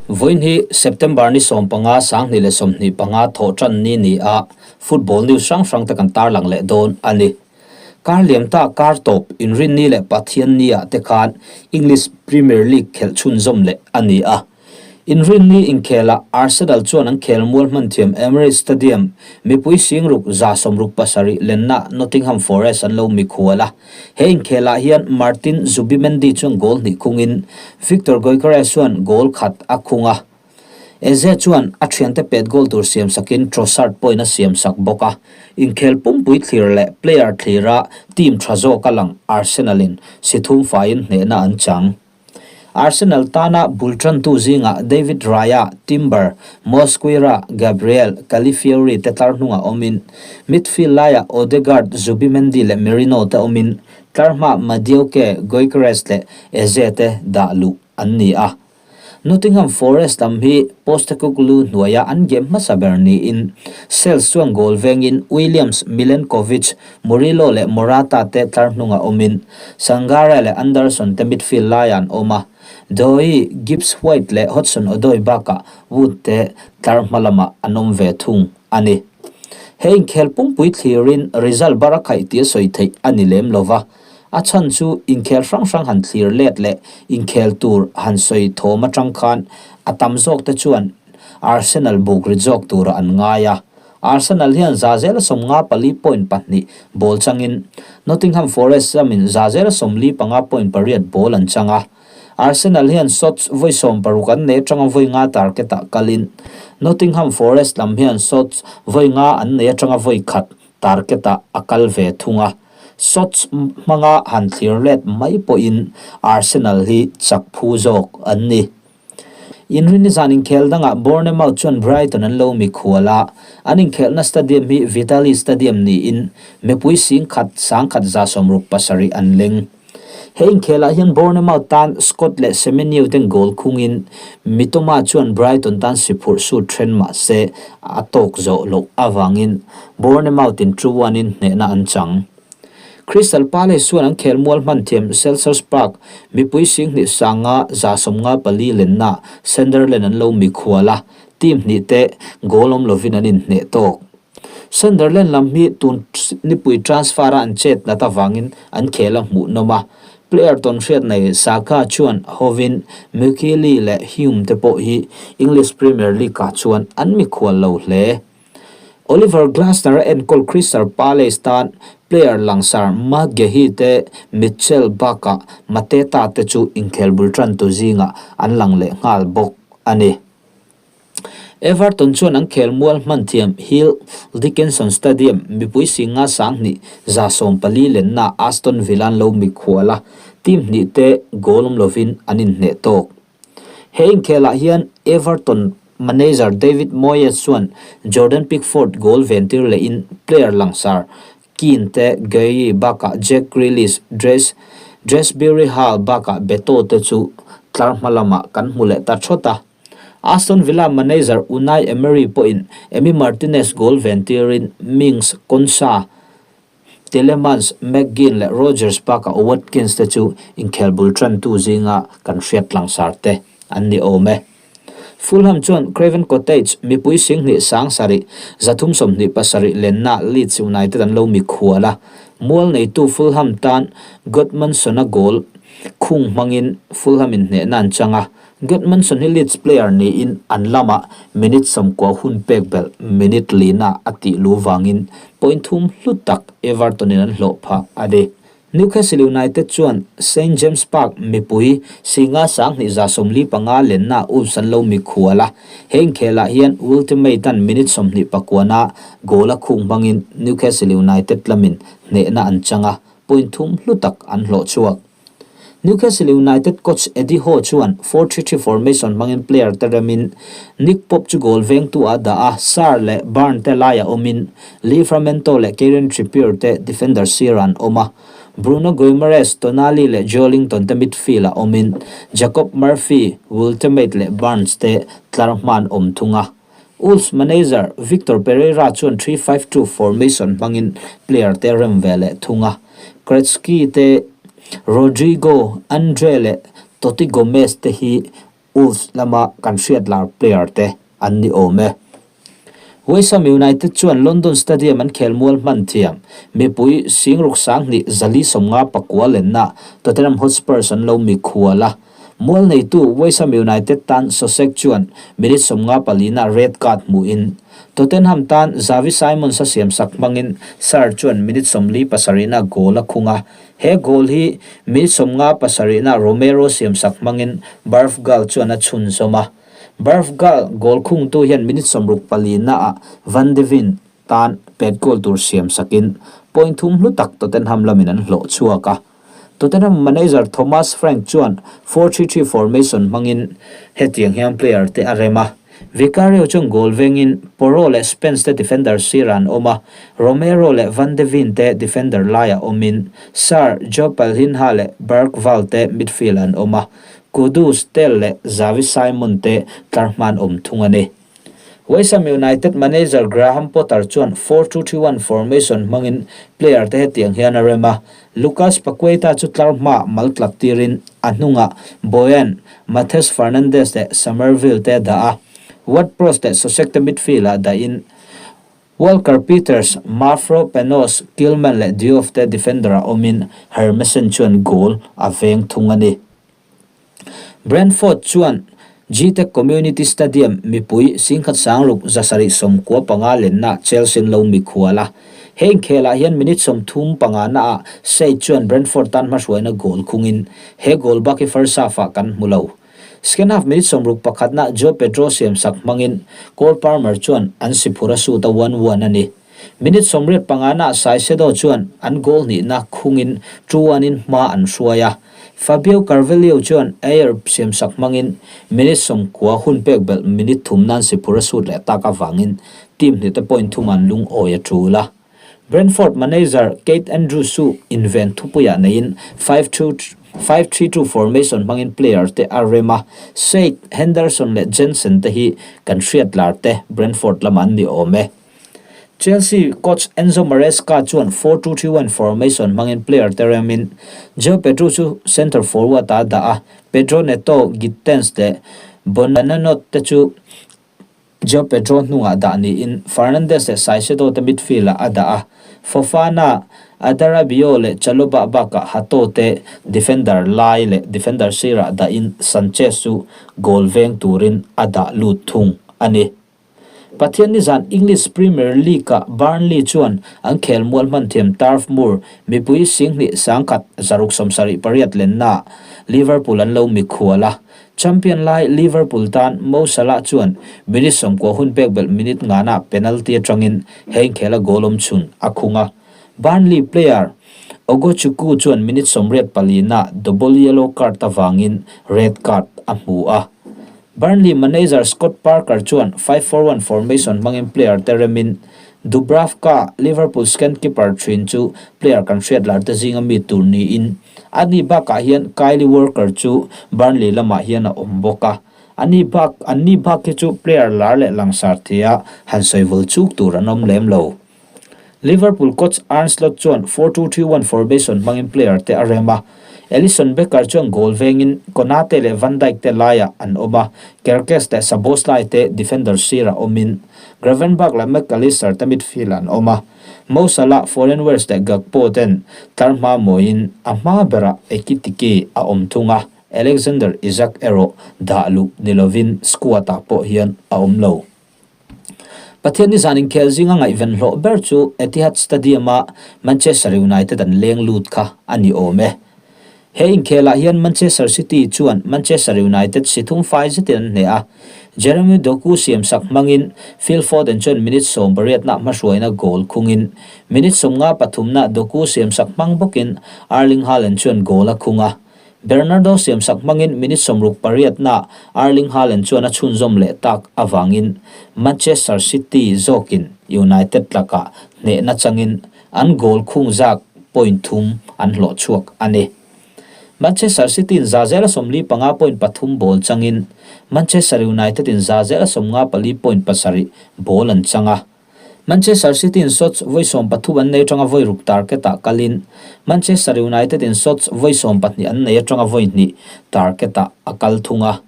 Vawiin hi September ni 15 2025 thawhṭan ni ni a, football news hrang hrang te kan tarlang leh dawn a ni. Kar liam ta kar tawp Inrinni leh Pathianni ah te khan English Premier League khelh chhunzawm leh a ni a. Inrinni inkhelah Arsenal chuan an khel mual hman thiam Emirates Stadium mipui singruk 67 lenna Nottingham Forest an lo mikhual a. He inkhelah hian Martin Zubimendi chuan goal hnih khungin Victor Gyökeres chuan goal khat a khung a. Eze chuan a thiante pet goal tur siam sakin Trossard pawhin a siam sak bawk a. Inkhel pumpui thlir leh player thlira team tha zawk a lang Arsenal-in si thum faiin hnehna an chang. Arsenal tana bul tantu zingah David Raya, Timber, Mosquera, Gabriel, Calafiori te tlar hnungah awmin, midfield laiah Odegaard, Zubimendi leh Merino te awmin, tlar hmaah Madueke, Gyökeres leh Eze te dah luh an ni a. Nottingham Forest lam hi Postecoglou hnuaia an game hmasa ber niin, Sales chuan goal vengin Williams, Milenkovic, Murillo leh Morata te tlar hnungah awmin, Sangare leh Anderson te midfield laiah an awm a, Dowie, Gibbs White leh Hudson-Odoi bakah Wood te tlar hma lamah an awm ve thung a ni. He inkhel pumpui thlirin result bar a khaih tih a sawi theih a ni lem lo va, a chhan chu inkhel hrang hrang han thlir let leh inkhel tur han sawi thawm atang khan a tam zawk te chuan Arsenal buk rit zawk turah an ngai a. Arsenal hian 54 point pahnih ball changin Nottingham Forest lamin 45 point pariat ball an chang a. Arsenal hian shots vawi 16 an nei atanga vawi nga target-ah kalin Nottingham Forest lam hian shots vawi nga an nei atanga vawi khat target-ah a kal ve thung a. Shots hmanga han thlir let mai pawhin Arsenal hi chak phu zawk an ni. Inrinni zan inkhel dangah Bournemouth chuan Brighton an lo mikhual a, an inkhelhna stadium hi Vitali Stadium niin mipui sing khat sangkhat 67 an leng. He inkhelah hian Bournemouth tan Scott leh Semenyo ten goal khungin Mitoma chuan Brighton tan siphurh sut then mah se a tawk zawh loh avangin Bournemouth in 2-1 in hnehna an chang. Crystal Palace chuan an khelmual hman thiam Selhurst Park mipui singhnih sanga 54 lenna Sunderland an lo mikhual a, team hnih te goal awm lovin an inhneh tawk. Sunderland lam hi tun nipui transfer a an chet nat avangin an khel a hmuhnawm a, player tawn hriat nei Saka chuan hovin Mukiele leh Hume te pawh hi English Premier League-ah chuan an mikhual lo hle. Oliver Glasner a enkawl Crystal Palace tan player langsar Marc Guehi te, Mitchell bakah Mateta te chu inkhel bul tantu zingah an lang leh nghal bawk a ni. Everton chuan an khel mual hman thiam Hill Dickinson Stadium mipui singa 2114 lenna Aston Villa an lo mikhual a, team hnih te goal awm lovin an inhneh tawk. He inkhelah hian Everton manager David Moyes chuan Jordan Pickford goal ventir lehin player langsar Keane te, Guehi bakah Jack Grealish, Dres Dewsbury Hall bakah Beto te chu tlar hma lamah kan hmu leh ta thawt a. Aston Villa manager Unai Emery pawhin Emi Martinez goal ventirin Mings, Konsa, Tielemans, McGinn leh Rogers bakah Watkins te chu inkhel bul tantu zinga kan hriat tlangsar te an ni awm e. Fulham chuan Craven Cottage mipui singhnih 7 327 lenna Leeds United an lo mikhual a, mual neitu Fulham tan Gudmundsson-a goal khung hmangin Fulham in hnehna an chang a, Gudmundsson hi Leeds player niin an lamah minute 90 hun pek belh minute lina a tih lu vangin point thum hlu tak Everton in an hlawh phah a ni. Newcastle United chuan St James Park mipui singa 2145 lenna Wolves an lo mikhual a, he inkhelah hian Ultimate an minute 29 a goal a khung hmangin Newcastle United lamin hnehna an chang a, point thum hlu tak an hlawh chhuak. Newcastle United coach Eddie Howe chuan 4-3-3 formation hmangin player te remin Nick Pope chu goal vengtu ah dah a, Sarr leh Burn te laiah awmin Livramento leh Kieran Trippier te defender sirah an awm a, Bruno Guimaraes, Tonali leh Joelinton te midfield ah awmin Jacob Murphy, Woltemade leh Barnes te tlar hma an awm thung a. Wolves manager Victor Pereira chuan 3-5-2 formation hmangin player te rem ve leh thung a, Krejci te, Rodrigo, Andre leh Toti Gomes te hi Wolves lama kan hriat lar player te an ni awm e. West Ham United chuan London Stadium an khelmual hman thiam. Mipui Singruk 2000 459 lenna Tottenham Hotspurs an lo mikhual a. Mual neitu West Ham United tan Soucek chuan minute 54 na red card hmuhin Tottenham tan Xavi Simons a siamsak hmangin Sarr chuan minute 47 na goal a khung a. He goal hi minute 57 na Romero siamsak hmangin Barfgal chuan a chhunzawm a. Barfgal goal khungtu hian minute 64 naah Van de Ven tan pet goal tur siamsakin point thum hlu tak Tottenham lamin an hlawh chhuak a. Tottenham manager Thomas Frank chuan 4-3-3 formation hmangin hetiang hian player te a rem a. Vicario chuan goal vengin Porro leh Spence te defender sirah an awm a, Romero leh Van de Ven te defender laiah awmin Sarr, Joe Palhinha leh Bergvall te midfield an awm a, Kudus, Tel leh Xavi Simon te tlar hman awm thung a ni. West Ham United manager Graham Potter chuan 4-2-3-1 formation hmangin player te hetiang hian a rem a, Lucas Paqueta chu tlar hmaah mal tlat tirin a hnungah Bojan, Matheus Fernandes leh Summerville te a dah a, Ward-Prowse leh Soucek te midfield-ah dahin Walker-Peters, Mavropanos, Kilman leh Diouf te defender-ah awmin Hermesen chuan goal a veng thung a ni. Brentford chuan Gtech Community Stadium mipui 16,795 lenna Chelsea an lo mikhual a. He inkhelah hian minute 35 naah Said chuan Brentford tan hmahruaina goal khungin he goal bak hi first half-ah kan hmu lo. Second half minute 61 naah Joao Pedro siamsak hmangin Cole Palmer chuan an siphur a sut a 1-1 a ni. Minute 85 naah Caicedo chuan an goal hnihna khungin 2-1 in hma an hruai a. Fabio Carvalho chuan Ayer siamsak hmangin minute 90 hun pek belh minute thum nan siphur a sut leh tak avangin team hnihte point thum an lungawi a tul a. Brentford manager Keith Andrews chu inven thupuiah neiin 5-3-2 formation hmangin player te a rem a, Said, Henderson leh Jensen te hi kan hriat lar te Brentford lamah an ni awm e. Chelsea coach Enzo Maresca chuan 4-2-3-1 formation hmangin player te remin Joao Pedro chu centre forward ah a dah a, Pedro Neto, Gittens leh Bonanno te chu Joao Pedro hnungah dah niin Fernandes leh Caicedo te midfield ah a dah a, Fofana, Adarabioyo leh Chalobah bakah Hato te defender lai leh defender sirah dahin Sanchez chu goal veng turin a dah lut thung a ni. Pathian nizan English Premier League-ah Burnley chuan an khelmual hman thiam Turf Moor mipui 21,178 lennaah Liverpool an lo mikhual a. Champion lai Liverpool tan Mo Salah chuan minute 90 hun pek belh minute ngana penalty atangin he inkhela goal awm chhun a khung a. Burnley player Ogochukwu chuan minute 84 na double yellow card avangin red card a hmu a. Burnley manager Scott Parker chuan 5-4-1 formation hmangin player te remin Dubravka, Liverpool second keeper thin chu player kan hriat lar te zinga mi tur niin ani bakah hian Kyle Walker chu Burnley lamah hian a awm bawk a. Ani bak anni bak hi chu player lar leh langsar thia han sawivul chuk tur an awm lem lo. Liverpool coach Arne Slot chuan 4-2-3-1 formation hmangin player te a rem a, Alisson Becker chuan goal vengin Konate leh Van Dijk te laiah an awm a, Kerkez leh Szoboszlai te defender sirah awmin Gravenberch leh Mac Allister te midfield ah an awm a, Mo Salah, Florian Wirtz leh Gakpo ten tlar hma mawiin a hma berah Ekitike a awm thung a, Alexander Isak erawh dah luh ni lovin squad ah pawh hian a awm lo. Pathian nizan inkhel zinga ngaihven hlawh ber chu Etihad Stadium-a Manchester United an leng lut kha a ni awm e. He inkhelah hian Manchester City chuan Manchester United si thum fai zetin an hneh a, Jeremy Doku siamsak hmangin Phil Foden chuan minute 80 na hmahruaina goal khungin minute 53 na Doku siamsak hmang bawkin Erling Haaland chuan goal a khung a. Bernardo siamsak hmangin minute 68 na Erling Haaland chuan a chhunzawm leh tak avangin Manchester City zawkin United lakah hnehna changin an goal khung zak point thum an hlawh chhuak a ni. Manchester City in 45 point pathum ball changin Manchester United in 54 point pasarih ball an chang a. Manchester City in shots vawi 13 an nei atanga vawi ruk target ah kalin Manchester United in shots vawi 12 an nei atanga vawi hnih target ah a kal thung a.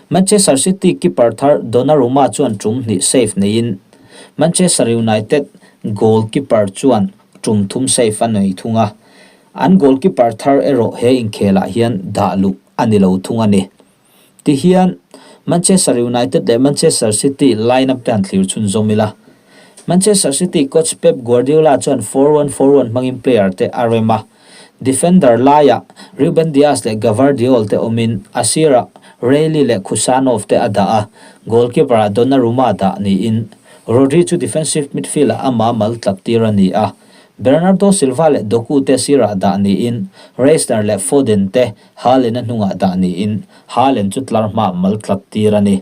Manchester City keeper thar Donnarumma chuan tum hnih save neiin Manchester United goalkeeper chuan tum thum save a nei thung a, an goalkeeper thar erawh he inkhelah hian dah luh a ni lo thung a ni. Tihian Manchester United leh Manchester City line-up te han thlir chhunzawm ila. Manchester City coach Pep Guardiola chuan 4-1-4-1 hmangin player te a rem a. Defender laiah Ruben Dias leh Gvardiol te awmin a sirah Reilly leh Khusanov te a dah a, goalkeeper-ah Donnarumma dah niin Rodri chu defensive midfield-ah ama mal tlat tir a ni a. Bernardo Silva leh Doku te sirah dah niin Reisner leh Foden te Haaland-a hnungah dah niin Haaland chu tlar hmaah mal tlat tir a ni.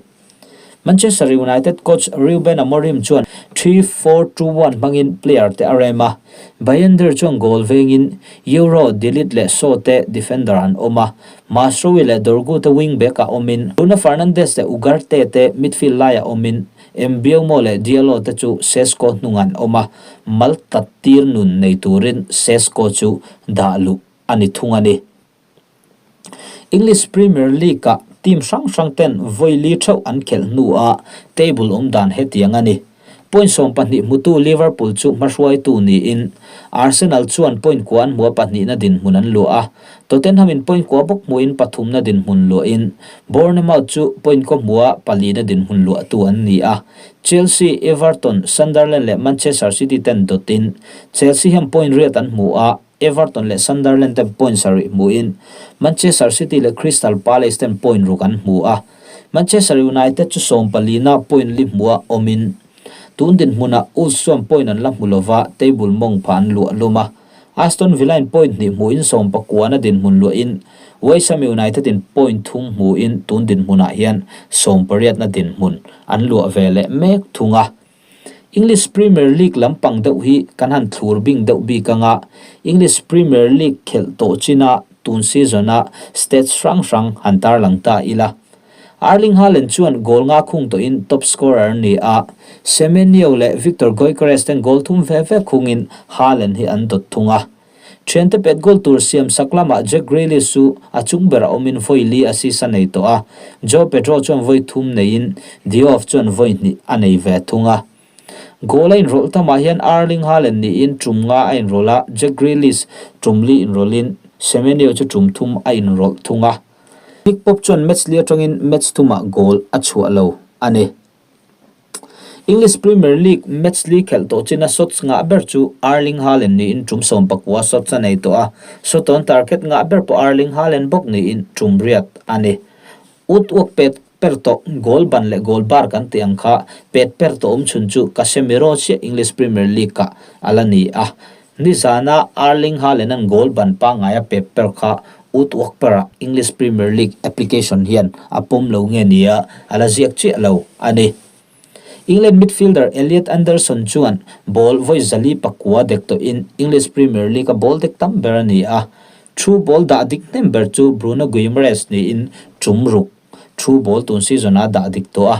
Manchester United coach Ruben Amorim chuan 3-4-2-1 hmangin player te a rem a, Bayindir chuan goal vengin Euro, De Ligt leh Shaw te defender an awm a, Mazraoui leh Dorgu te wing back ah awmin Bruno Fernandes leh Ugarte te midfield laiah awmin Mbeumo leh Diallo te chu Sesko hnungah an awm a, mal tlat tir nun nei turin Sesko chu dah luh a ni thung a ni. English Premier League-ah team hrang hrang ten vawi li theuh an khelh hnuah table awm dan hetiang a ni. Point 12 hmutu Liverpool chu hmahruaitu niin Arsenal chuan point kua an hmua pahnihna dinhmun an luah a, Tottenham-in point kua bawk hmuin pathumna dinhmun luahin Bournemouth chu point kaw hmua palina dinhmun luahtu an ni a. Chelsea, Everton, Sunderland leh Manchester City ten dawtin Chelsea hian point riat an hmu a, Everton leh Sunderland ten point sarih hmuin Manchester City leh Crystal Palace ten point ruk an hmu a, Manchester United chu sawmpalina point li hmuah awmin tun dinhmunah Wolves chuan point an la hmu lova table mawng phah an luah lum a, Aston Villa in point hnih hmuin sawmpakuana dinhmun luahin West Ham United in point thum hmuin tun dinhmunah hian sawmpariatna dinhmun an luah ve leh mek thung a. English Premier League lampang deuh hi kan han thlur bing deuh bik anga English Premier League khelh tawh china tun season-a stats hrang hrang han tarlang ta ila. Erling Haaland chuan goal nga khung tawhin top scorer a ni a, Semenyo leh Viktor Gyökeres ten goal thum ve ve khungin Haaland hi an dawt thung a. Thiante pet goal tur siam sak lamah Jack Grealish chu a chung berah awmin vawi li assist a nei tawh a, Joao Pedro chuan vawi thum neiin Diouf chuan vawi hnih a nei ve thung a. Goal a inrawlh tamah hian Erling Haaland niin tum nga a inrawlh a, Jack Grealish tum li inrawlhin Semenyo chu tum thum a inrawlh thung a. Nick Pope chuan match li atangin match thumah goal a chhuah lo a ni. English Premier League match li khelh tawh china shots ngah ber chu Erling Haaland niin tum 19 shots a nei tawh a, shot on target ngah ber pawh Erling Haaland bawk niin tum riat a ni. Ut uak pet per tawh goal ban leh goal bar kan tih ang kha pet per tawh awm chhun chu Casemiro chiah English Premier League ah a la ni a, Nizana Erling Haaland-a'n goal ban pangngai a pep per kha ut uak perah English Premier League application hian a pawm lo nge nia a la ziak chiah lo a ni. England midfielder Elliot Anderson chuan ball vawi zali pakua dek tawhin English Premier League-a ball dek tam ber a ni a. Thu ball dah dik hnem ber chu Bruno Guimaraes niin tum ruk thu ball tun season-ah dah dik tawh a.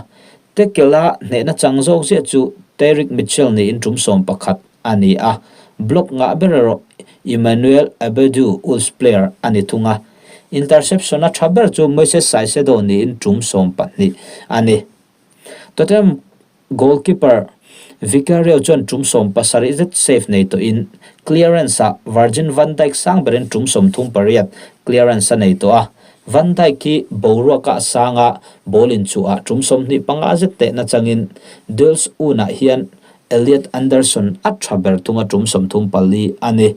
Tackle-a hnehna chang zawk ziah chu Tyrick Mitchell niin tum 11 a ni a, block ngah ber erawh Emmanuel Abedu, Wolves player, a ni thung a. Interception-a tha ber chu Moises Caicedo niin tum 12 a ni. Tottenham goalkeeper Vicario chuan tum 17 zet save nei tawhin clearance-ah Virgil van Dijk sang berin tum 38 clearance a nei tawh a. Van Dijk hi boruaka a sang a, ball inchuhah tum 25 zet tehna changin duels unah hian Elliot Anderson a tha ber thunga tum 34 a ni.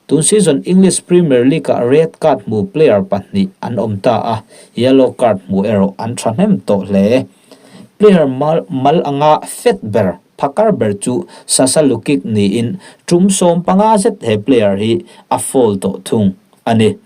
Tun season English Premier League-ah red card hmu player pahnih an awm ta a, yellow card hmu erawh an thahnem tawh hle. Player mal mal anga fet ber, phakar ber chu Sasa Lukic niin tum 15 zet he player hi a foul tawh thung a ni.